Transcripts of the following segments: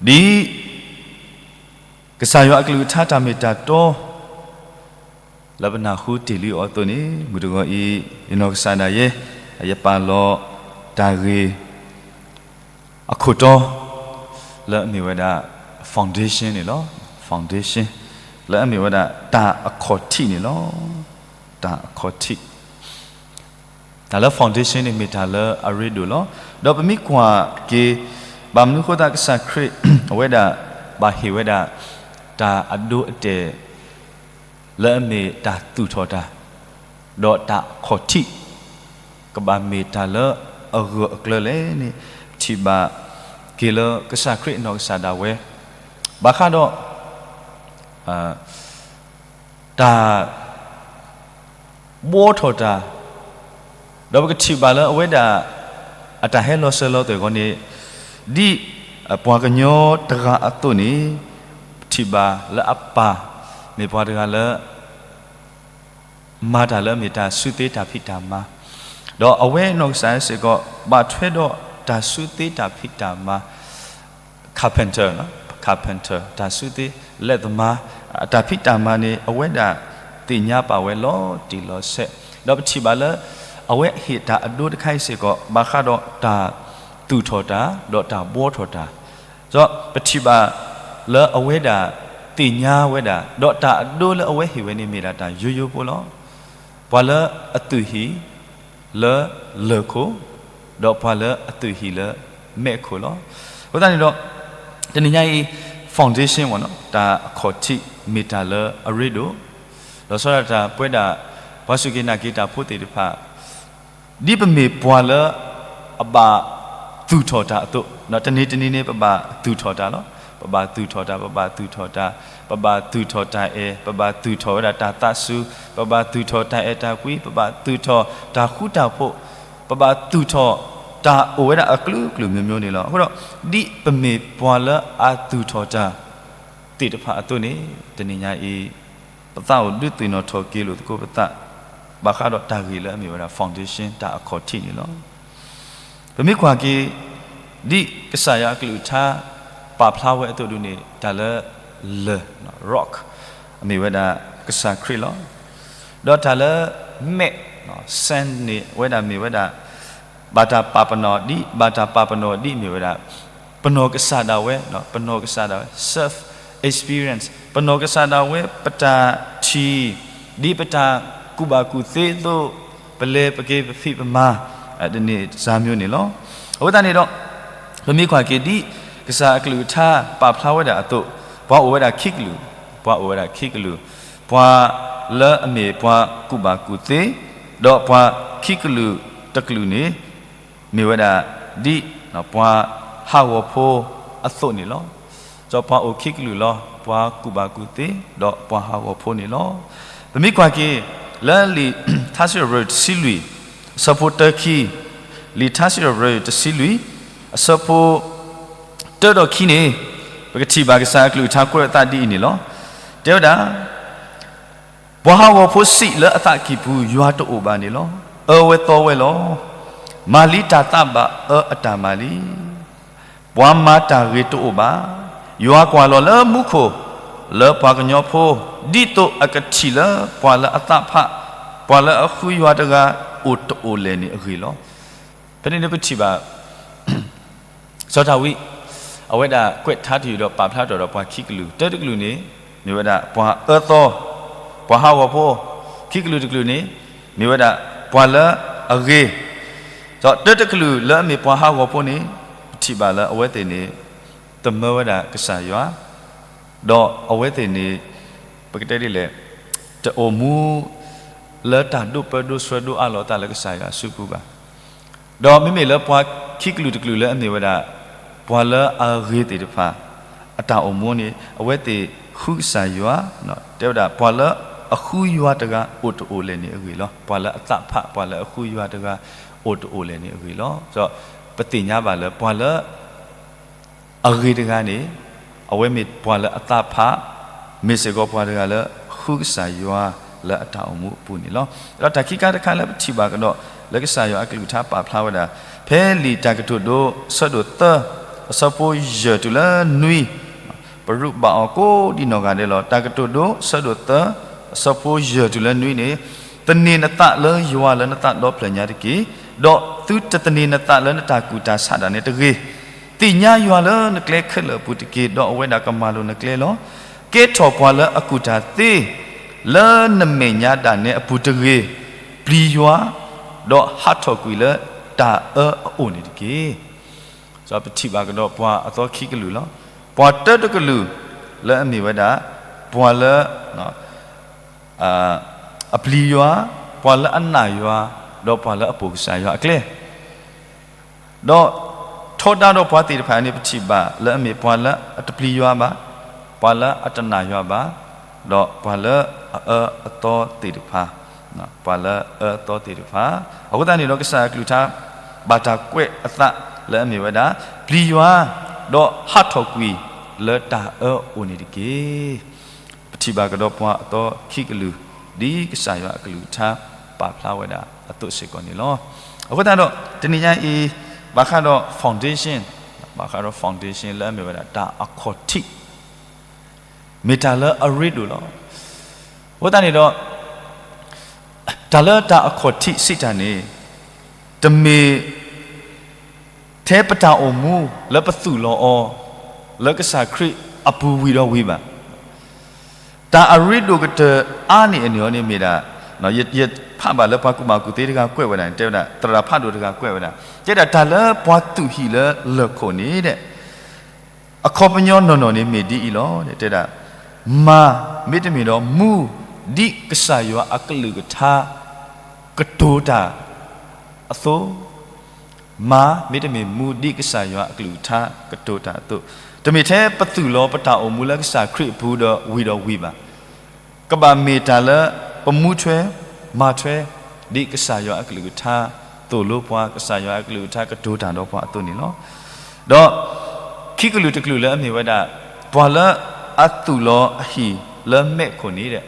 ဒ်ကစၢ်ယွၤအကလုၢ်ကထါတၢ်မ့ၢ်တၢ်တီ လၢပနၢ်ဟူတ့ၢ်လံအီၤအသိးန့ၣ် မုၢ်တဂီၤအံၤ ယနီၢ်ကစၢ်ဒၣ်ယဲ ယပာ်လီၤတၢ်ဂ့ၢ်အခိၣ်တီ လၢအမ့ၢ်ဝဲဒၣ် foundation န့ၣ်လီၤ. foundation လၢအမ့ၢ်ဝဲဒၣ် တၢ်အခီၣ်ထံးန့ၣ်လီၤ. တၢ်အခီၣ်ထံး တၢ်လၢ foundation န့ၣ်မ့ၢ်တၢ်လၢအရ့ဒိၣ်လီၤ. ဒီးပမ့ၢ်ကွၢ်က့ၤ ဘၣ်မနုၤဃိသတးကစၢ်ခရံာ် အဝဲဒၣ် ဘၣ်ဟ့ၣ်ဝဲဒၣ် တၢ်အဒိအတဲာ် လၢအမ့ၢ်တၢ်သူၣ်ထီၣ်တၢ် ဒီးတၢ်အခီၣ်ထံး ကဘၣ်မ့ၢ်တၢ်လၢအဂၢၢ်အကျၢၤလဲၣ်န့ၣ် ပထံၣ်ဘၣ်က့ၤလၢကစၢ်ခရံာ်အနီၢ်ကစၢ်ဒၣ်ဝဲ ဘၣ်ဃးဒီး တၢ် ဘှီထီၣ်တၢ်, ဒီးပကထံၣ်ဘၣ်လၢအဝဲဒၣ် အတၢ်ဟဲလီၤစၢၤလီၤသွဲၣ်အဂီၢ်န့ၣ် ဒ်ပှၤကညီတဂၤအသိးန့ၣ် ပထံၣ်ဘၣ်လၢအပၢ် မ့ၢ်ပှၤတဂၤလၢ မၤတၢ်လၢအမ့ၢ်တၢ်စုသ့တၢ်ဖံးတၢ်မၤ, ဒီးအဝဲနီၢ်ကစၢ်စ့ၢ်ကီး ဘၣ်ထွဲဒီးတၢ်စုသ့တၢ်ဖံးတၢ်မၤ carpenter, carpenter တၢ်စုသ့ လက်သမား အတၢ်ဖံးတၢ်မၤန့ၣ် အဝဲဒၣ်သ့ၣ်ညါပာ်ဝဲလီၤတံၢ်လီၤဆဲး, ဒီးပထံၣ်ဘၣ်လၢ အဝဲဟ့ၣ်တၢ်အဒိတခါအံၤစ့ၢ်ကီး ဘၣ်ဃးဒီးတၢ်သူၣ်ထီၣ်တၢ် ဒီးတၢ်ဘှီထီၣ်တၢ်, ဒီးပထံၣ်ဘၣ်လၢအဝဲဒၣ်သ့ၣ်ညါဝဲဒၣ် ဒီးတၢ်အဒိလၢအဝဲဟ့ၣ်ဝဲန့ၣ်မ့ၢ်ဒၣ်တၢ်ယိယိဖိလီၤ. ပှၤလၢအသူၣ်ဟံၣ် လၢလၢၢ်ခိၣ်, ဒီးပှၤလၢအသူၣ်ဟံၣ်လၢမဲးခိၣ်လီၤ. အဃိသတးန့ၣ်ဒီး တနံၤညါအံၤ foundation မ့ၢ်နီၤ တၢ်အခီၣ်ထံးမ့ၢ်တၢ်လၢအရ့ဒိၣ်, လီၤဆီဒၣ်တၢ်ပဝဲဒၣ် ပှၤစူၢ်က့ၤနာ်က့ၤတၢ်ဖိသ့ၣ်တဖၣ် ဒ်ပမ့ၢ်ပှၤလၢအဘၣ်သူၣ်ထီၣ်တၢ်အသိး, တနံၤတနံၤန့ၣ် ပဘၣ်သူၣ်ထီၣ်တၢ်လီၤ. ပဘၣ်သူၣ်ထီၣ်တၢ်, ပဘၣ်သူၣ်ထီၣ်တၢ်, ပဘၣ်သူၣ်ထီၣ်တၢ်အဲၣ်, ပဘၣ်သူၣ်ထီၣ်ဝဲဒၣ်တၢ်သးစူၤ, ပဘၣ်သူၣ်ထီၣ်တၢ်အဲၣ်တၢ်ကွံ, ပဘၣ်သူၣ်ထီၣ်တၢ်ဃူတၢ်ဖိး, ပဘၣ်သူၣ်ထီၣ်တၢ်အိၣ်ဝဲဒၣ်အကလုာ်ကလုာ်မျိုးမျိုးန့ၣ်လီၤ. အဃိဒီး ဒ်ပမ့ၢ်ပှၤလၢအသူၣ်ထီၣ်တၢ်သ့ၣ်တဖၣ်အသိးန့ၣ် တနံၤညါအံၤ ပသးအိၣ်ဒုးသ့ၣ်နီၣ်ထီၣ်က့ၤလိာ်သကိးပသး ဘၣ်ဃးဒီးတၢ်ဂ့ၢ်လၢအမ့ၢ်ဝဲဒၣ် foundation တၢ်အခီၣ်ထံးန့ၣ်လီၤ. ပမ့ၢ်ကွၢ်က့ၤ ဒ်ကစၢ်ယွၤအကလုၢ်ကထါ ပာ်ဖျါဝဲအသိးဒုန့ၣ် တၢ်လၢလၢၢ် rock အမ့ၢ်ဝဲဒၣ်ကစၢ်ခရံာ်လီၤ. ဒီးတၢ်လၢမဲး sand န့ၣ် အဝဲဒၣ်မ့ၢ်ဝဲဒၣ် ဘၣ်တၢ်ပာ်ပနီၣ်ဒ် ဘၣ်တၢ်ပာ်ပနီၣ်ဒ်မ့ၢ်ဝဲဒၣ် ပနီၢ်ကစၢ်ဒၣ်ဝဲ, ပနီၢ်ကစၢ်ဒၣ်ဝဲ self experience ပနီၢ်ကစၢ်ဒၣ်ဝဲ ပတၢ်ထံၣ် ဒ်ပတၢ်ကူၣ်ဘၣ်ကူၣ်သ့အသိး ပလဲၤပက့ၤပဖံးပမၤ ဒ်န့ၣ်စၢ်မျိုးန့ၣ်လီၤ. အဃိသတးန့ၣ်ဒီး ပမ့ၢ်ကွၢ်က့ၤဒ် ကစၢ်အကလုၢ်ကထါပာ်ဖျါဝဲဒၣ်အသိး ပှၤအိၣ်ဝဲဒၣ်ခံကလုာ်, ပှၤအိၣ်ဝဲဒၣ်ခံကလုာ်, ပှၤလၢအမ့ၢ်ပှၤကူၣ်ဘၣ်ကူၣ်သ့, ဒီးပှၤခံကလုာ်တကလုာ်န့ၣ် မ့ၢ်ဝဲဒၣ် ဒ်ပှၤဟးဂီၤဖိအသိးန့ၣ်လီၤ. ဒီးပှၤအိၣ်ခံကလုာ်လီၤ, ပှၤကူၣ်ဘၣ်ကူၣ်သ့ ဒီးပှၤဟးဂီၤဖိန့ၣ်လီၤ. ပမ့ၢ်ကွၢ်က့ၤ လၢလံာ်ထါစံးထီၣ်ပတြၢၤတဆံလွံၢ် အဆၢဖိတၢခံ, လံာ်ထါစံးထီၣ်ပတြၢၤတဆံလွံၢ် အဆၢဖိ တၢဒီးခံန့ၣ် ပကထံၣ်ဘၣ်ကစၢ်အကလုၢ်ကထါကွဲးအသးဒ်အံၤန့ၣ်လီၤ. တဲဝဲဒၣ် ပှၤဟးဂီၤဖိစံးလၢအသးကံၢ်ပူၤ ယွၤတအိၣ်ဘၣ်န့ၣ်လီၤ. အၢဝဲသီဝဲလီၤ. မၤလံတၢ်သးဘၣ်အၢအတၢ်မၤလံ. ပှၤမၤတၢ်ဂ့ၤတအိၣ်ဘၣ်. ယွၤကွၢ်လီၤလၢမူခိၣ် လၢပှၤကညီဖိ ဒ်သိးအကထံၣ်လၢပှၤလၢအသးဖး ပှၤလၢအဃုယွၤတဂၤ အိၣ်တအိၣ်လဲၣ်န့ၣ်အဂ့ၢ်လီၤ. ဖဲန့ၣ်န့ၣ်ပထံၣ်ဘၣ် စီၤဒၤဝံး အဝဲဒၣ်ကွဲးထါတယုၢ်ဒီးပာ်ဖျါထီၣ်ဒီးပှၤခံကလုာ်, တၢတကလုာ်န့ၣ် မ့ၢ်ဝဲဒၣ်ပှၤအၢသီ, ပှၤဟးဂီၤဖိ, ခံကလုာ်တကလုာ်န့ၣ် မ့ၢ်ဝဲဒၣ်ပှၤလၢအဂ့ၤ, ဒီးတၢတကလုာ်လၢအမ့ၢ်ပှၤဟးဂီၤဖိန့ၣ် ပထံၣ်ဘၣ်လၢအဝဲသ့ၣ်န့ၣ် သမၢဝဲဒၣ်ကစၢ်ယွၤ, ဒီးအဝဲသ့ၣ်န့ၣ် ပကတဲဒ်လဲၣ် တအိၣ်မူ လၢတၢ်ဒိၣ်ပၢဒိၣ်ဆှၢဒိၣ်အးလီၤအသးလၢကစၢ်ယွၤအစုပူၤဘၣ်. ဒီးမ့မ့ၢ်လၢပှၤခံကလုာ်တကလုာ်လၢအမ့ၢ်ဝဲဒၣ် ပှၤလၢအဂ့ၤသ့ၣ်တဖၣ် အတၢ်အိၣ်မူန့ၣ် အဝဲသ့ၣ်ဃုကစၢ်ယွၤ, တဲဝဲဒၣ် ပှၤလၢအဃုယွၤတဂၤအိၣ်တအိၣ်လဲၣ်န့ၣ်အဂ့ၢ်လီၤ. ပှၤလၢအသးဖး ပှၤလၢအဃုယွၤတဂၤ အိၣ်တအိၣ်လဲၣ်န့ၣ်အဂ့ၢ်လီၤ. ဒီးပသ့ၣ်ညါဘၣ်လၢပှၤလၢ အဂ့ၤတဂၤန့ၣ် အဝဲမ့ၢ်ပှၤလၢအသးဖး, မ့ၢ်စ့ၢ်ကီးပှၤတဂၤလၢဃုကစၢ်ယွၤလၢအတၢ်အိၣ်မူအပူၤန့ၣ်လီၤ. ဒီးတၢ်ခံခါတခါလၢပထံၣ်ဘၣ်ကဒီး လၢကစၢ်ယွၤအကလုၢ်ကထါပာ်ဖျါဝဲဒၣ် ဖဲလံာ်တၢ်ကတိၤဒိ အဆၢဒိၣ်သၢ အဆၢဖိယဲၢ်တုၤလၢနွံ, ပရူးဘၣ်အီၤကိးဒံနီၢ်ဂၤဒဲးလီၤ. တၢ်ကတိၤဒိ အဆၢဒိၣ်သၢ, အဆၢဖိယဲၢ်တုၤလၢနွံန့ၣ်, သန့ၤနသးလၢယွၤလၢနသးဒီဖျၢၣ်ညါတက့ၢ်, ဒီးသုတသန့ၤနသးလၢနတၢ်ကူၣ်တၢ်ဆးဒၣ်နဲတဂ့ၤ. သ့ၣ်ညါယွၤလၢနကျဲခဲလၢာ်အပူၤတက့ၢ်, ဒီးအဝဲဒၣ်ကမၤလိၤနကျဲလီၤ. ကဲထီၣ်ပှၤလၢအကူၣ်တၢ်သ့ လၢနမဲာ်ညါဒၣ်နဲအပူၤတဂ့ၤ. ပျံၤယွၤ, ဒီးဟးထီၣ်ကွံာ်လၢတၢ်အၢအအိၣ်န့ၣ်တက့ၢ်. ပထံၣ်ဘၣ်ကဒီးပှၤအသီခံကလုာ်လီၤ. ပှၤတၢတကလုာ် လၢအမ့ၢ်ဝဲဒၣ် ပှၤလၢ အပျံၤယွၤ, ပှၤလၢအနာ်ယွၤ, ဒီးပှၤလၢအပိာ်ကစၢ်ယွၤအကျဲ ဒီးထီဒါဒီးပှၤသ့ၣ်တဖၣ်န့ၣ် ပထံၣ်ဘၣ်လၢအမ့ၢ်ပှၤလၢအတပျံၤယွၤဘၣ်, ပှၤလၢအတနာ်ယွၤဘၣ်, ဒီးပှၤလၢအအၢအသီသ့ၣ်တဖၣ်, ပှၤလၢအအၢအသီသ့ၣ်တဖၣ်. အဃိသတးန့ၣ်ဒီး ကစၢ်ယွၤအကလုၢ်ကထါ ဘၣ်တၢ်ကွဲးအသးလၢအမ့ၢ်ဝဲဒၣ် ပျံၤယွၤ, ဒီးဟးထီၣ်ကွံာ်လၢတၢ်အၢအအိၣ်န့ၣ်တက့ၢ်. ပထံၣ်ဘၣ်ကဒီးပှၤအသီခံကလုာ် ဒ်ကစၢ်ယွၤအကလုၢ်ကထါပာ်ဖျါဝဲဒၣ်အသိးစ့ၢ်ကီးန့ၣ်လီၤ. အဃိသတးဒီး တနံၤညါအံၤ ဘၣ်ဃးဒီး foundation, ဘၣ်ဃးဒီး foundation လၢအမ့ၢ်ဝဲဒၣ်တၢ်အခီၣ်ထံး မ့ၢ်တၢ်လၢအရ့ဒိၣ်လီၤ. အဃိသတးန့ၣ်ဒီး တၢ်လၢတၢ်အခီၣ်ထံးစံးတၢ်န့ၣ် တမ့ၢ် ထဲပတၢ်အိၣ်မူလၢပသူၣ်လီၤအီၤ လၢကစၢ်ခရံာ်အပူၤဝံၤဒီးဝံၤဘၣ်. တၢ်အရ့ဒိၣ်ကတၢၢ်အါန့ၢ်အန့ၣ်အီၤန့ၣ်မ့ၢ်ဒၣ်, ယဖးဘၣ်လၢပှၤကူၣ်ဘၣ်ကူၣ်သ့တဂၤကွဲးဝဲဒၣ်န့ၣ် တဲဝဲဒၣ် သရၣ်ဖးဒိၣ်တဂၤကွဲးဝဲဒၣ် တဲဒၣ်တၢ်လၢပှၤသူၣ်ဟံၣ်လၢလၢၢ်ခိၣ်န့ၣ်ဒီး အခီပညီနီၢ်နီၢ်န့ၣ်မ့ၢ်ဒ်အံၤလီၤ. တဲဒၣ် မၤမ့တမ့ၢ်ဒီးမူ ဒ်ကစၢ်ယွၤအကလုၢ်ကထါကတိၤတၢ်အသိး, မၤမ့တမ့ၢ်မူဒ်ကစၢ်ယွၤအကလုၢ်ကထါကတိၤတၢ်အသိး, တမ့ၢ်ထဲပသူၣ်လီၤပတၢ်အိၣ်မူလၢကစၢ်ခရံာ်အပူၤဒီးဝံၤဒီးဝံၤဘၣ်. ကဘၣ်မ့ၢ်တၢ်လၢပမူထွဲမၤထွဲ ဒ်ကစၢ်ယွၤအကလုၢ်ကထါသိၣ်လိပှၤ ကစၢ်ယွၤအကလုၢ်ကထါကတိၤတၢ်ဒီးပှၤအသိးန့ၣ်လီၤ. ဒီးခံကလုာ်တကလုာ်လၢအမ့ၢ်ဝဲဒၣ် ပှၤလၢအသူၣ်လီၤအဟံၣ်လၢမဲးခိၣ်န့ၣ်ဒီး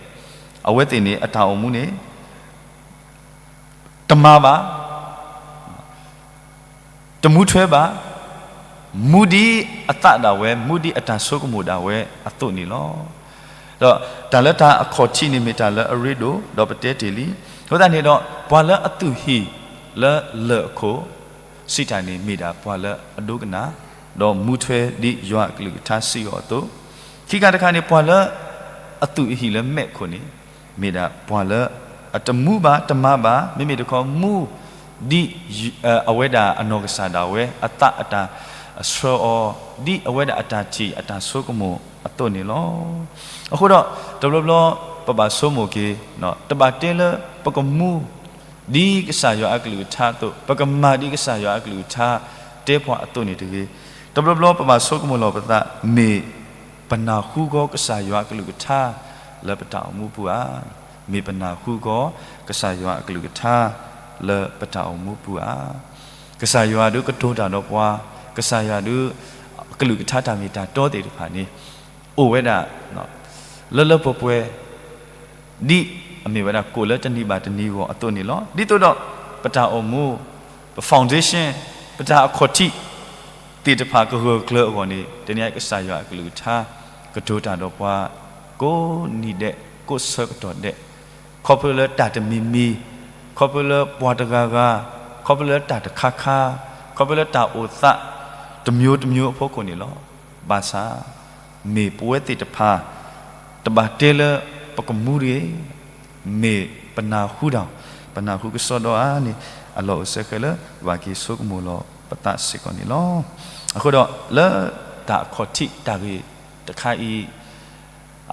အဝဲသ့ၣ်န့ၣ်အတၢ်အိၣ်မူန့ၣ် တမၤဘၣ် တမူထွဲဘၣ်, မူဒ်အသးဒၣ်ဝဲ မူဒ်အတၢ်ဆိကမိၣ်ဒၣ်ဝဲအသိးန့ၣ်လီၤ. ဒီးတၢ်လၢတၢ်အခီၣ်ထံးန့ၣ်မ့ၢ်တၢ်လၢအရ့ဒိၣ် ဒီးပတဲတ့ၢ်လံ. အဃိသတးန့ၣ်ဒီး ပှၤလၢအသူၣ်ဟံၣ်လၢလၢၢ်အခိၣ် စံးတၢ်န့ၣ်မ့ၢ်ဒၣ်ပှၤလၢအဒိကနၣ် ဒီးမူထွဲဒ်ယွၤအကလုၢ်ကထါစံးအီၤအသိး, ခံခါတခါန့ၣ် ပှၤလၢအသူၣ်အဟံၣ်လၢမဲးခိၣ်န့ၣ် မ့ၢ်ဒၣ်ပှၤလၢအတမူဘၣ်တမၤဘၣ် မ့မ့ၢ်တခီမူ ဒ်အဝဲဒၣ်အနီၢ်ကစၢ်ဒၣ်ဝဲ အသးအတၢ်ဆှၢအီၤ ဒ်အဝဲဒၣ်အတၢ်ထံၣ်အတၢ်ဆိကမိၣ်အသိးန့ၣ်လီၤ. အဃိဒီး တဘျီဘျီပဘၣ်ဆိကမိၣ်က့ၤ တဘၣ်တဲလၢပကမူ ဒ်ကစၢ်ယွၤအကလုၢ်ကထါအသိး ပကမၤဒ်ကစၢ်ယွၤအကလုၢ်ကထါတဲပှၤအသိးန့ၣ်တဂ့ၤ. တဘျီဘျီပဘၣ်ဆိကမိၣ်လီၤပသး မ့ၢ်ပနၢ်ဟူဂီၤကစၢ်ယွၤအကလုၢ်ကထါလၢပတၢ်အိၣ်မူပူၤဧါ. မ့ၢ်ပနၢ်ဟူဂီၤကစၢ်ယွၤအကလုၢ်ကထါလၢပတၢ်အိၣ်မူပူၤဧါ. ကစၢ်ယွၤဒုးကတိၤတၢ်ဒီးပှၤ, ကစၢ်ယွၤဒုး ကလုၢ်ကထါတၢ်မ့ၢ်တၢ်တီသ့ၣ်တဖၣ်န့ၣ် အိၣ်ဝဲဒၣ် လၢလၢပှဲၤပှဲၤ ဒ်အမ့ၢ်ဝဲဒၣ်ကိၣ်လၢတနံၤဘၣ်တနံၤအဂီၢ်အသိးန့ၣ်လီၤ. ဒ်သိးဒီး ပတၢ်အိၣ်မူ ပ foundation ပတၢ်အခီၣ်ထံးသ့ၣ်တဖၣ်ကဂၢၢ်ကျၢၤအဂီၢ်န့ၣ် တနံၤအံၤကစၢ်ယွၤအကလုၢ်ကထါ ကတိၤတၢ်ဒီးပှၤ ကိးနံၤဒဲး ကိးဆၢကတီၢ်ဒဲး ခီဖျိလၢတၢ်တမံၤမံၤ, ခီဖျိလၢပှၤတဂၤဂၤ, ခီဖျိလၢတၢ်တခါခါ, ခီဖျိလၢတၢ်အိၣ်သး တမျိုးတမျိုးအဖီခိၣ်န့ၣ်လီၤ. ဘၣ်ဆၣ် မ့ၢ်ပဝဲသ့ၣ်တဖၣ် တဘၣ်တဲလၢပကမူတဂ့ၤ, မ့ၢ်ပနၢ်ဟူတၢ်, ပနၢ်ဟူကစီဒီဧါန့ၣ် အလီၢ်အိၣ်စဲဃဲလၢ ပဘၣ်က့ၤဆိကမိၣ်လီၤပသးစ့ၢ်ကီးန့ၣ်လီၤ. အဃိဒီး လၢတၢ်အခီၣ်ထံးတၢ်ဂ့ၢ်တခါအံၤ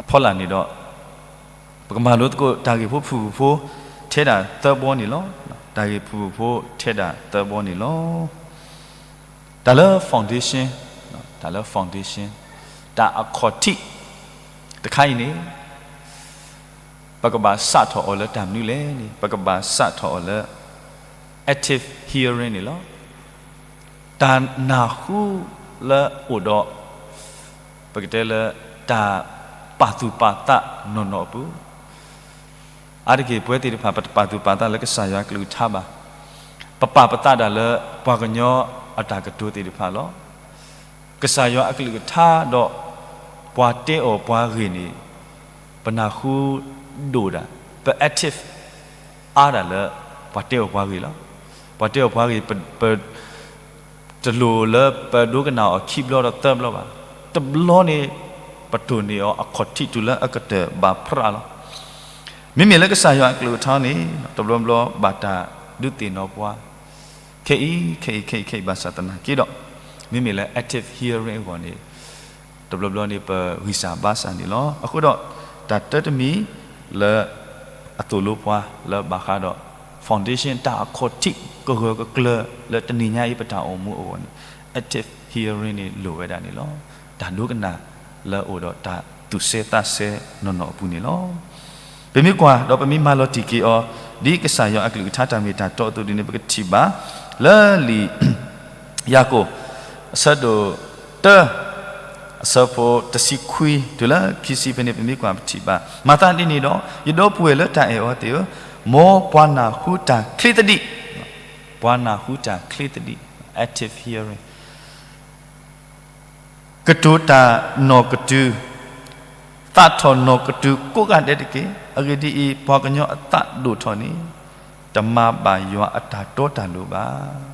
အဖီလာ်န့ၣ်ဒီး ပကမၤလိသကိးတၢ်ဂ့ၢ်ဖိဖုၣ်ဖုၣ်ဖိ ထဲဒၣ်သၢဘီန့ၣ်လီၤ. တၢ်ဂ့ၢ်ဖုၣ်ဖုၣ်ဖိထဲဒၣ်သၢဘီန့ၣ်လီၤ. တၢ်လၢ foundation, တၢ်လၢ foundation, တၢ်အခီၣ်ထံးတခါအံၤန့ၣ် ပကဘၣ်စးထီၣ်အီၤလၢတၢ်မနုၤလဲၣ်န့ၣ် ပကဘၣ်စးထီၣ်အီၤလၢ active hearing န့ၣ်လီၤ. တၢ်နၢ်ဟူလၢအိၣ်ဒီး ပကတဲလၢ တၢ်ပာ်သူၣ်ပာ်သးနီၢ်နီၢ်အပူၤ, အါတက့ၢ်ပဝဲသ့ၣ်တဖၣ် ပတပာ်သူၣ်ပာ်သးလၢကစၢ်ယွၤကလုၢ်ကထါဘၣ်. ပပာ်ပသးဒၣ်လၢပှၤကညီအတၢ်ကတိၤသ့ၣ်တဖၣ်လီၤ. ကစၢ်ယွၤအကလုၢ်ကထါဒီး ပှၤတဲအီၣ်ပှၤဂ့ၢ်န့ၣ် ပနၢ်ဟူဒိၣ်ဒၣ်, ပ active အါဒၣ်လၢ ပှၤတဲအီၣ်ပှၤဂ့ၢ်လီၤ. ပှၤတဲအီၣ်ပှၤဂ့ၢ် ပ တလိၣ်လၢပဒိကနၣ်အီၤခံဘျီဒီးသၢဘျီဘၣ်. တဘျီန့ၣ် ပတိၢ်န့ၢ်အီၤအခီၣ်ထံးတုၤလၢအကတၢၢ်ဘၣ်ဖြးလီၤ. မ့မ့ၢ်လၢကစၢ်ယွၤအကလုၢ်ကထါန့ၣ် တဘျီဘျီဘၣ်တၢ်ဒုးသ့ၣ်နီၣ်ပှၤ ခဲအံၤ ခဲအံၤ ခဲအံၤ ခဲအံၤ ဘၣ်ဆၣ်သနာ်က့ဒီး မ့မ့ၢ်လၢ active hearing အဂီၢ်န့ၣ် တဘျီဘျီန့ၣ် ပဂံၢ်စၢ်ဘါစၢ်န့ၣ်လီၤ. အဃိဒီး တၢ်တၢတမံၤလၢ အသိၣ်လိပှၤလၢဘၣ်ဃးဒီး foundation တၢ်အခီၣ်ထံးကဂၢၢ်ကကျၢၤလၢတနံၤညါအံၤပတၢ်အိၣ်မူအဂီၢ်န့ၣ် active hearing န့ၣ်လိၣ်ဝဲဒၣ်န့ၣ်လီၤ. တၢ်ဒိကနၣ်လၢအအိၣ်ဒီးတၢ်သူၣ်စဲသးစဲနီၢ်နီၢ်အပူၤန့ၣ်လီၤ. ပမ့ၢ်ကွၢ်ဒီးပမ့ၢ်မၤလီၤတံၢ်က့ၤအီၤ ဒ်ကစၢ်ယွၤအကလုၢ်ကထါတၢ်မ့ၢ်တၢ်တီအသိးဒ်န့ၣ် ပကထံၣ်ဘၣ် လၢလံာ် ယၤကိာ် အဆၢဒိၣ်တၢ အဆၢဖိတဆံခွံတုၤလၢခံဆံဖဲန့ၣ် ပမ့ၢ်ကွၢ်ပထံၣ်ဘၣ် မၤသးဒ်န့ၣ်ဒီး ယဒီပုၢ်ဝဲၢ်လၢတၢ်အဲၣ်အီၤသ့ၣ်ဧၢ, မ်ပှၤနၢ်ဟူတၢ်ချ့သဒံး, ပှၤနၢ်ဟူတၢ်ချ့သဒံး, active hearing ကတိၤတၢ်နီၢ်ကတုၤ, သးထီၣ်နီၢ်ကတုၤကိးဂၤဒဲးတက့ၢ်. အဂ့ၢ်ဒ်အံၤ, ပှၤကညီအသးဒိၣ်ထီၣ်န့ၣ် တမၤဘၣ်ယွၤအတၢ်တီတၢ်လိၤဘၣ်.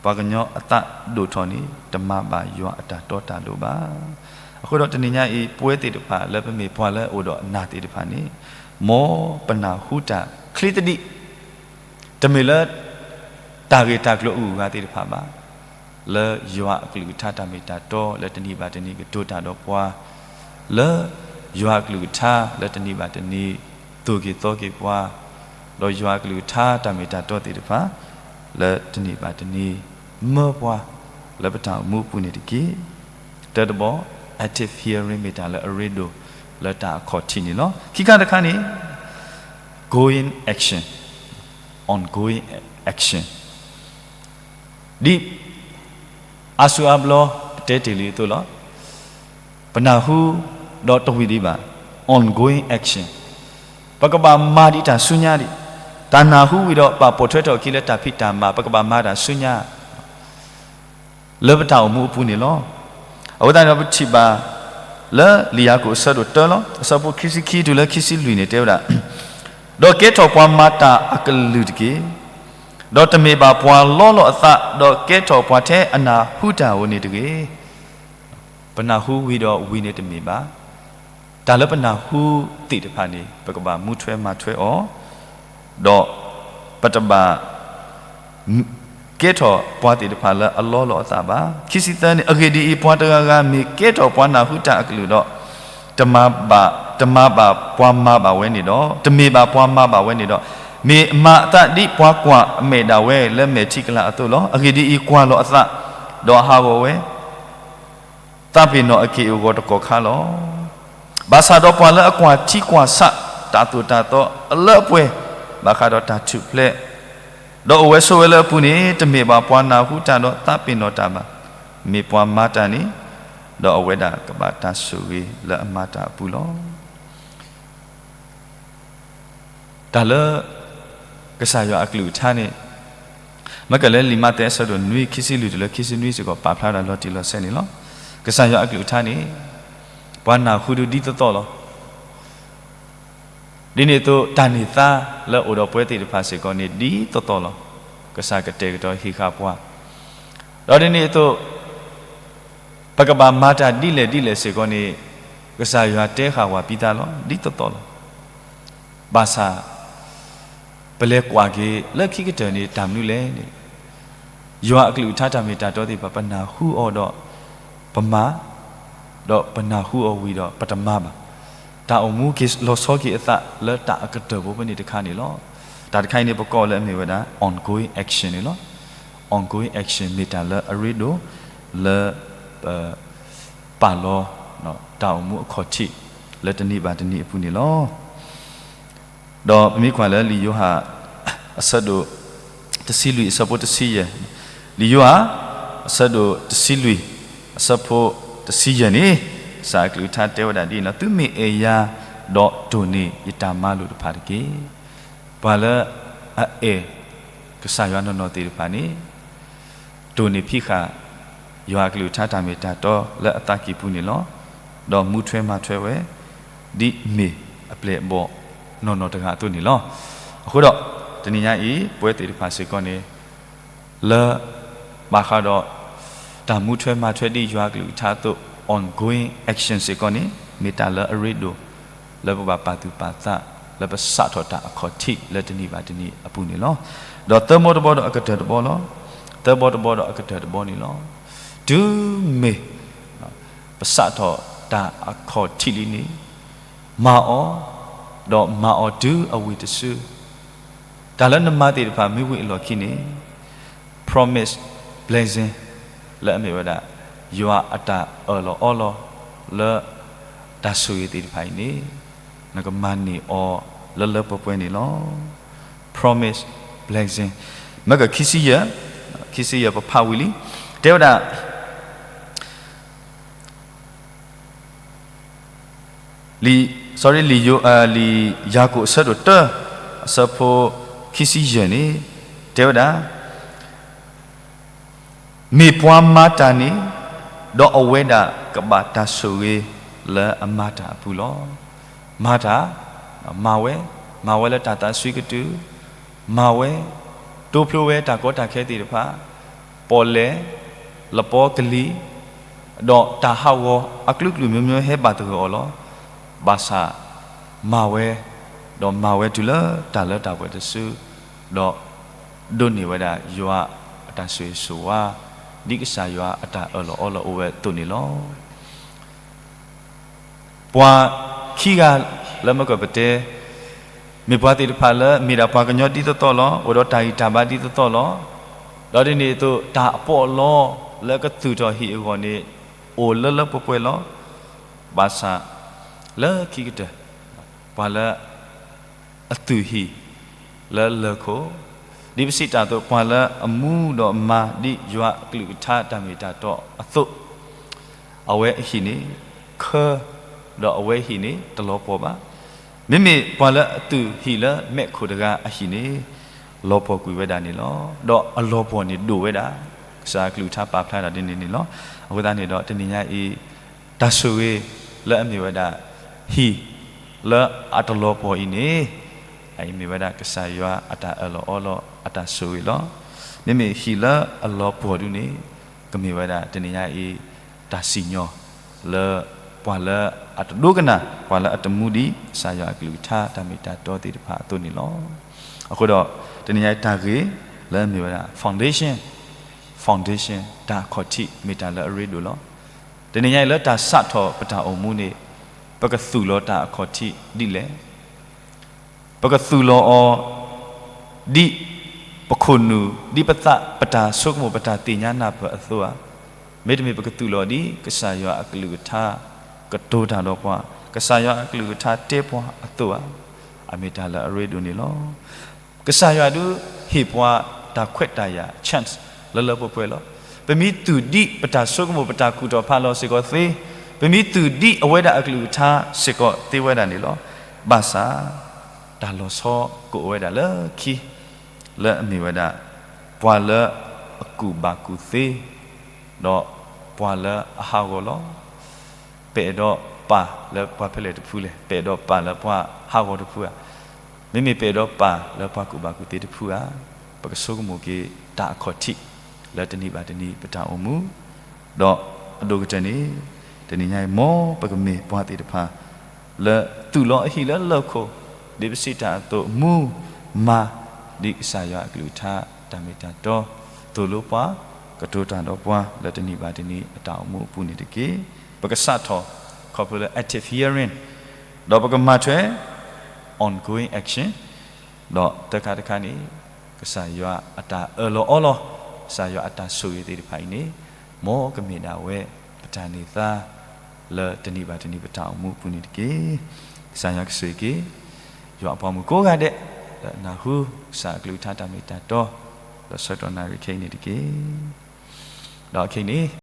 ပှၤကညီအသးဒိၣ်ထီၣ်န့ၣ် တမၤဘၣ်ယွၤအတၢ်တီတၢ်လိၤဘၣ်. အဃိဒီးတနံၤညါအံၤ ပဝဲသ့ၣ်တဖၣ်လၢပမ့ၢ်ပှၤလၢအအိၣ်ဒီးအနၢ်သ့ၣ်တဖၣ်န့ၣ် မ်ပနၢ်ဟူတၢ်ချ့သဒံး, တမ့ၢ်လၢ တၢ်ဂ့ၢ်တၢ်ကျိၤအဂုၤအဂၤသ့ၣ်တဖၣ်ဘၣ်, လၢယွၤအကလုၢ်ကထါတၢ်မ့ၢ်တၢ်တီလၢတနံၤဘၣ်တနံၤကတိၤတၢ်ဒီးပှၤ, လၢယွၤအကလုၢ်ကထါလၢတနံၤဘၣ်တနံၤ သိၣ်က့ၤသီက့ၤပှၤ, ဒီးယွၤအကလုၢ်ကထါတၢ်မ့ၢ်တၢ်တီသ့ၣ်တဖၣ် လၢတနံၤဘၣ်တနံၤ မၢပှၤ လၢပတၢ်အိၣ်မူအပူၤန့ၣ်တက့ၢ်. တၢတဘီ active hearing မ့ၢ်တၢ်လၢအရ့ဒိၣ်လၢတၢ်အခီၣ်ထံးန့ၣ်လီၤ. ခံခါတခါန့ၣ် going action, ongoing action ဒ်အါစုအါဘျီ ပတဲတ့ၢ်လံအသိးလီၤ. ပနၢ်ဟူ ဒီးတဝံၤဒံးဘၣ် ongoing action ပကဘၣ်မၤဒံးတၢ်ဆူညါဒံး, တၢ်နၢ်ဟူဝံၤဒီး ဘၣ်ပိာ်ထွဲထီၣ်အခံလၢတၢ်ဖံးတၢ်မၤ ပကဘၣ်မၤတၢ်ဆူညါ လၢပတၢ်အိၣ်မူအပူၤန့ၣ်လီၤ. အဃိသတးန့ၣ်ဒီး ပထံၣ်ဘၣ်လၢလံာ်ယၤကိာ်အဆၢဒိၣ်တၢလီၤ. အဆၢဖိခံဆံခံတုၤလၢခံဆံလွံၢ်န့ၣ်တဲဝဲဒၣ်, ဒီးကဲထီၣ်ပှၤမၤတၢ်အကလုာ်တက့ၢ်. ဒီးတမ့ၢ်ဘၣ်ပှၤလီလီၤအသး, ဒီးကဲထီၣ်ပှၤထဲအနၢ်ဟူတၢ်ဧိၤန့ၣ်တဂ့ၤ. ပနၢ်ဟူဝံၤဒီးဝံၤန့ၣ်တမ့ၢ်ဘၣ်. တၢ်လၢပနၢ်ဟူသ့ၣ်တဖၣ်န့ၣ် ပကဘၣ်မူထွဲမၤထွဲအီၤ, ဒီးပတဘၣ် ကဲထီၣ်ပှၤသ့ၣ်တဖၣ်လၢအလီလီၤအသးဘၣ်. ခံဆံသၢန့ၣ်, အဂ့ၢ်ဒ်အံၤ, ပှၤတဂၤဂၤမ့ၢ်ကဲထီၣ်ပှၤနၢ်ဟူတၢ်အကလုၢ်ဒီး, တမၤဘၣ်, တမၤဘၣ်ပှၤမၤဘၣ်ဝဲန့ၣ်ဒီး, တမ့ၢ်ဘၣ်ပှၤမၤဘၣ်ဝဲန့ၣ်ဒီး, မ့ၢ်အမၤအသးဒ်ပှၤကွၢ်အမဲာ်ဒၣ်ဝဲလၢမဲာ်ထံကလၤအသိးလီၤ. အဂ့ၢ်ဒ်အံၤ, ကွၢ်လီၤအသး, ဒီးဟးဂီၤဝဲ သးပ့ၤနီၣ်အက့ၢ်အဂီၤတကီၢ်ခါလီၤ. ဘၣ်ဆၣ်ဒီးပှၤလၢအကွၢ်ထံကွၢ်ဆးတၢ်သိၣ်တၢ်သီအလၢအပှဲၤ ဘၣ်ဃးဒီးတၢ်ထူၣ်ဖျဲး, ဒီးအိၣ်ဝဲဆိးဝဲလၢအပူၤန့ၣ်, တမ့ၢ်ဘၣ်ပှၤနၢ်ဟူတၢ်ဒီးသးပ့ၤနီၣ်တၢ်ဘၣ်. မ့ၢ်ပှၤမၤတၢ်န့ၣ်, ဒီးအဝဲဒၣ်ကဘၣ်တၢ်ဆိၣ်ဂ့ၤလၢအမၤတၢ်အပူၤလီၤ. တၢ်လၢ ကစၢ်ယွၤအကလုၢ်ကထါန့ၣ်, မ့ၢ်ကလဲၤလံာ်မးသဲအဆၢဒိၣ်နွံ ခံဆံလွံၢ်တုၤလၢခံဆံနွံစ့ၢ်ကီး ပာ်ဖျါဒၣ်လီၤတံၢ်လီၤဆဲးန့ၣ်လီၤ. ကစၢ်ယွၤအကလုၢ်ကထါန့ၣ် ပှၤနၢ်ဟူဒုးဒ်သိးသိးလီၤ. ဒ်န့ၣ်အသိး တၢ်န့ၢ်သါလၢအိၣ်ဒီးပဝဲသ့ၣ်တဖၣ်စ့ၢ်ကီးန့ၣ် ဒ်သိးသိးလီၤ. ကစၢ်ကတဲာ်ကတီၤဟ့ၣ်ဃာ်ပှၤ, ဒီးဒ်န့ၣ်အသိး ပကဘၣ်မၤတၢ်ဒ်လဲၣ်ဒ်လဲၣ်စ့ၢ်ကီးန့ၣ်, ကစၢ်ယွၤတဲဃာ်ဝဲပံသးလီၤ, ဒ်သိးသိးလီၤ. ဘၣ်ဆၣ် ပလဲၤကွၢ်က့ၤလၢခံကတၢၢ်န့ၣ် တၢ်မနုၤလဲၣ်န့ၣ်, ယွၤအကလုၢ်ကထါတၢ်မ့ၢ်တၢ်တီသ့ၣ်တဖၣ် ပနၢ်ဟူအီၤဒီးပမၤ, ဒီးပနၢ်ဟူအီၤဝံၤဒီးပတမၤဘၣ်. တၢ်အိၣ်မူက့ၤလီၤဆီက့ၤအသးလၢတၢ်အကတၢၢ်ဖိဖဲန့ၣ်တခါန့ၣ်လီၤ. တၢ်တခါအံၤန့ၣ် ပကိးလၢအမ့ၢ်ဝဲဒၣ် ongoing action န့ၣ်လီၤ. Ongoing action မ့ၢ်တၢ်လၢအရ့ဒိၣ်လၢ ပပာ်လီၤ တၢ်အိၣ်မူအခီၣ်ထံးလၢတနံၤဘၣ်တနံၤအပူၤန့ၣ်လီၤ. ဒီးပမ့ၢ်ကွၢ်လၢလံာ်ယိၤဟၣ် အဆၢဒိၣ်တဆံလွံၢ် အဆၢဖိတဆံယဲၢ်, လံာ်ယိၤဟၣ် အဆၢဒိၣ်တဆံလွံၢ် အဆၢဖိတဆံယဲၢ်န့ၣ်, ကစၢ်အကလုၢ်ကထါတဲဝဲဒၣ်ဒ်အံၤလီၤ, သုမ့ၢ်အဲၣ်ယၤ ဒီးတိၢ်န့ၢ်ယတၢ်မၤလိာ်တဖၣ်တက့ၢ်. ပှၤလၢအအဲၣ်ကစၢ်ယွၤနီၢ်နီၢ်သ့ၣ်တဖၣ်န့ၣ် တိၢ်န့ၢ်ဖံးဃာ် ယွၤအကလုၢ်ကထါတၢ်မ့ၢ်တၢ်တီလၢအသးကံၢ်ပူၤန့ၣ်လီၤ. ဒီးမူထွဲမၤထွဲဝဲ ဒ်မ့ၢ်အပျဲၢ်အဘီၣ်နီၢ်နီၢ်တဂၤအသိးန့ၣ်လီၤ. အဃိဒီး တနံၤညါအံၤ ပဝဲသ့ၣ်တဖၣ်စ့ၢ်ကီးန့ၣ် လၢ ဘၣ်ဃးဒီး တၢ်မူထွဲမၤထွဲဒ်ယွၤအကလုၢ်ကထါအသိး ongoing action စ့ၢ်ကီးန့ၣ် မ့ၢ်တၢ်လၢအရ့ဒိၣ် လၢပဘၣ်ပာ်သူၣ်ပာ်သး လၢပစးထီၣ်တၢ်အခီၣ်ထံးလၢတနံၤဘၣ်တနံၤအပူၤန့ၣ်လီၤ. ဒီးသၢဘီတဘီဒီးအကတၢၢ်တဘီလီၤ. သၢဘီတဘီဒီးအကတၢၢ်တဘီန့ၣ်လီၤ. တုၤမ့ၢ် ပစးထီၣ်တၢ်အခီၣ်ထံးလံန့ၣ် မၤအီၤ, ဒီးမၤအီၤတုၤအဝံၤတစု တၢ်လၢနမၤသ့ၣ်တဖၣ်မ့ၢ်ဝံၤအလီၢ်ခံန့ၣ် promise blessing လၢအမ့ၢ်ဝဲဒၣ် ယွၤအတၢ်အၢၣ်လီၤအီလီၤ လၢ တၢ်ဆိၣ်ဂ့ၤသ့ၣ်တဖၣ်အံၤန့ၣ် နကမၤန့ၢ်အီၤလၢလၢပှဲၤပှဲၤန့ၣ်လီၤ. promise blessing မ့ၢ်ကခံဆံယဲၢ်, ခံဆံယဲၢ်ပဖးဝံၤလံ, တဲဝဲဒၣ် လံာ်, sorry, လံာ်ယိ, လံာ်ယၤကိာ်အဆၢဒိၣ်တၢ အဆၢဖိ ခံဆံယဲၢ်န့ၣ် တဲဝဲဒၣ်, မ့ၢ်ပှၤမၤတၢ်န့ၣ်, ဒီးအဝဲဒၣ်ကဘၣ်တၢ်ဆိၣ်ဂ့ၤလၢအမၤတၢ်အပူၤလီၤ. မၤတၢ်, မၤဝဲ, မၤဝဲလၢတၢ်သးစွံကတုၢ်, မၤဝဲ, တိဖျိဝဲတၢ်ကီတၢ်ခဲသ့ၣ်တဖၣ်, ပီၣ်လဲၣ်, လပီကလံၤ, ဒီးတၢ်ဟးဂီၤအကလုာ်ကလုာ် မျိုးမျိုး ဟဲဘၣ်သဂၢၢ်အီၤလီၤ. ဘၣ်ဆၣ် မၤဝဲ, ဒီးမၤဝဲတုၤလၢတၢ်လၢတၢ်ပှဲၤတစု, ဒီး ဒိးန့ၢ်ဝဲဒၣ်ယွၤအတၢ်ဆိၣ်ဂ့ၤဆိၣ်ဝါ, ဒ်ကစၢ်ယွၤအတၢ်အၢၣ်လီၤအီလီၤအိၣ်ဝဲအသိးန့ၣ်လီၤ. ပှၤခံဂၤလၢမ့ၢ်ကပတဲ, မ့ၢ်ပှၤသ့ၣ်တဖၣ်လၢမ့ၢ်ဒၣ်ပှၤကညီဒ်သိးသိးလီၤ, အိၣ်ဒီးတၢ်ဂံၢ်တၢ်ဘါဒ်သိးသိးလီၤ. ဒီးဒ်န့ၣ်အသိး တၢ်အပီးအလီလၢကသူၣ်ထီၣ်ဟံၣ်အဂီၢ်န့ၣ် အိၣ်လၢလၢပှဲၤပှဲၤလီၤ. ဘၣ်ဆၣ် လၢခံကတၢၢ် ပှၤလၢ အသူၣ်ဟံၣ်လၢလၢၢ်ခိၣ်, ဒ်ပစံးတၢ်အသိး ပှၤလၢအမူဒီးမၤဒ်ယွၤအကလုၢ်ကထါတၢ်မ့ၢ်တၢ်တီအသိး, အဝဲအဟံၣ်န့ၣ် ခၢ, ဒီးအဝဲအဟံၣ်န့ၣ် တလီၤပှီၢ်ဘၣ်. မ့မ့ၢ်ပှၤလၢအသူၣ်ဟံၣ်လၢမဲးခိၣ်တဂၤအဟံၣ်န့ၣ် လီၤပှီၢ်ကွံာ်ဝဲဒၣ်န့ၣ်လီၤ. ဒီးအလီၤပှီၢ်န့ၣ်ဒိၣ်ဝဲဒၣ်. ကစၢ်အကလုၢ်ကထါပာ်ဖျါတၢ်ဒ်န့ၣ်န့ၣ်လီၤ. အဃိသတးန့ၣ်ဒီး တနံၤညါအံၤ တၢ်ဆိၣ်ဂ့ၤလၢအမ့ၢ်ဝဲဒၣ် ဟံၣ်လၢအတလီၤပှီၢ်အံၤန့ၣ်, အအံၤမ့ၢ်ဝဲဒၣ်ကစၢ်ယွၤအတၢ်အၢၣ်လီၤအီလီၤအတၢ်ဆိၣ်ဂ့ၤလီၤ. မ့မ့ၢ်ဟံၣ်လၢအလီၤပှီၢ်ဒုန့ၣ် ကမ့ၢ်ဝဲဒၣ်တနံၤညါအံၤ တၢ်စံၣ်ညီၣ်လၢ ပှၤလၢအတဒိကနၣ် ပှၤလၢအတမူဒံး ကစၢ်ယွၤအကလုၢ်ကထါတၢ်မ့ၢ်တၢ်တီသ့ၣ်တဖၣ်အသိးန့ၣ်လီၤ. အဃိဒီး တနံၤညါအံၤတၢ်ဂ့ၢ်လၢအမ့ၢ်ဝဲဒၣ် foundation, foundation တၢ်အခီၣ်ထံး မ့ၢ်တၢ်လၢအရ့ဒိၣ်လီၤ. တနံၤညါအံၤလၢတၢ်စးထီၣ်ပတၢ်အိၣ်မူန့ၣ် ပကသူၣ်လီၤတၢ်အခီၣ်ထံးဒ်လဲၣ်. ပကသူၣ်လီၤအီၤ ဒ်ပခိၣ်နူာ် ဒ်ပသး ပတၢ်ဆိကမိၣ် ပတၢ်သ့ၣ်ညါနၢ်ပၢၢ်အသိးဧါ. မ့တမ့ၢ်ပကသူၣ်လီၤဒ်ကစၢ်ယွၤအကလုၢ်ကထါ ကတိၤတၢ်ဒီးပှၤ, ကစၢ်ယွၤအကလုၢ်ကထါတဲပှၤအသိးဧါ. အမ့ၢ်တၢ်လၢအရ့ဒိၣ်န့ၣ်လီၤ. ကစၢ်ယွၤဒုးဟ့ၣ်ပှၤတၢ်ခွဲးတၢ်ယာ် chance လၢလၢပှဲၤပှဲၤလီၤ. ပမ့ၢ်သူၣ်ဒံးပတၢ်ဆိကမိၣ် ပတၢ်ကူၣ်ထီၣ်ဖးလီၤစ့ၢ်ကီးသ့, ပမ့ၢ်သူၣ်ဒံးအဝဲဒၣ်အကလုၢ်ကထါစ့ၢ်ကီးသ့ဝဲဒၣ်န့ၣ်လီၤ. ဘၣ်ဆၣ် တၢ်လီၤဆီကအိၣ်ဝဲဒၣ်လၢခံ လၢအမ့ၢ်ဝဲဒၣ် ပှၤလၢအကူၣ်ဘၣ်ကူၣ်သ့ ဒီးပှၤလၢအဟးဂီၤလီၤ. ပအဲၣ်ဒိးပာ်လၢပှၤဖဲလဲၣ်တဖုလဲၣ်, ပအဲၣ်ဒိးပာ်လၢပှၤဟးဂီၤတဖုဧါ, မ့မ့ၢ်ပအဲၣ်ဒိးပာ်လၢပှၤကူၣ်ဘၣ်ကူၣ်သ့တဖုဧါ. ပကဆိကမိၣ်က့ၤတၢ်အခီၣ်ထံး လၢတနံၤဘၣ်တနံၤပတၢ်အိၣ်မူ, ဒီးအဒိၣ်ကတၢၢ်န့ၣ် တနံၤညါအံၤ မ်ပကမ့ၢ်ပှၤသ့ၣ်တဖၣ် လၢသူၣ်လီၤအဟံၣ်လၢလၢၢ်ခိၣ်, ဒ်ပစံးတၢ်အသိး မူမၤ ဒ်ကစၢ်ယွၤအကလုၢ်ကထါတၢ်မ့ၢ်တၢ်တီ, သိၣ်လိပှၤ, ကတိၤတၢ်ဒီးပှၤ လၢတနံၤဘၣ်တနံၤအတၢ်အိၣ်မူအပူၤန့ၣ်တက့ၢ်. ပကစးထီၣ် ခီဖျိလၢ active hearing ဒီးပကမၤထွဲ ongoing action ဒီးသၢခါတခါန့ၣ် ကစၢ်ယွၤအတၢ်အၢၣ်လီၤအီလီၤ, ကစၢ်ယွၤအတၢ်ဆိၣ်ဂ့ၤသ့ၣ်တဖၣ်အံၤန့ၣ် မ်ကမ့ၢ်ဒၣ်ဝဲ ပတၢ်န့ၢ်သါ လၢတနံၤဘၣ်တနံၤပတၢ်အိၣ်မူအပူၤန့ၣ်တက့ၢ်. ကစၢ်ယွၤကဆိၣ်ဂ့ၤက့ၤ ယွၤအပှၤမုၣ်ကိးဂၤဒဲး လၢအနၢ်ဟူ ကစၢ်အကလုၢ်ကထါတၢ်မ့ၢ်တၢ်တီ လၢဆၢကတီၢ်နၣ်ရံၣ်ခဲအံၤန့ၣ်တက့ၢ်. ဒီးခဲအံၤန့ၣ်